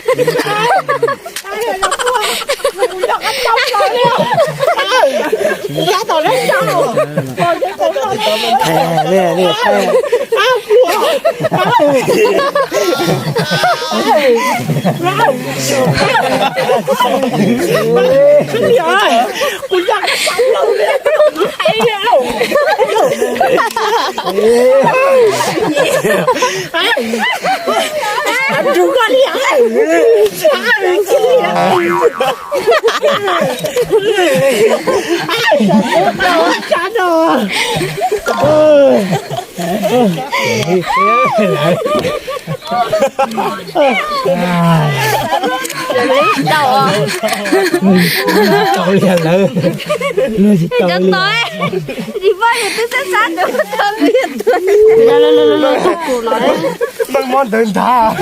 Tau liam lawv, luag tsis tau li. Tsis pom yus twb sab sab tus tau liam tuag. Meej mob ntawd ntag.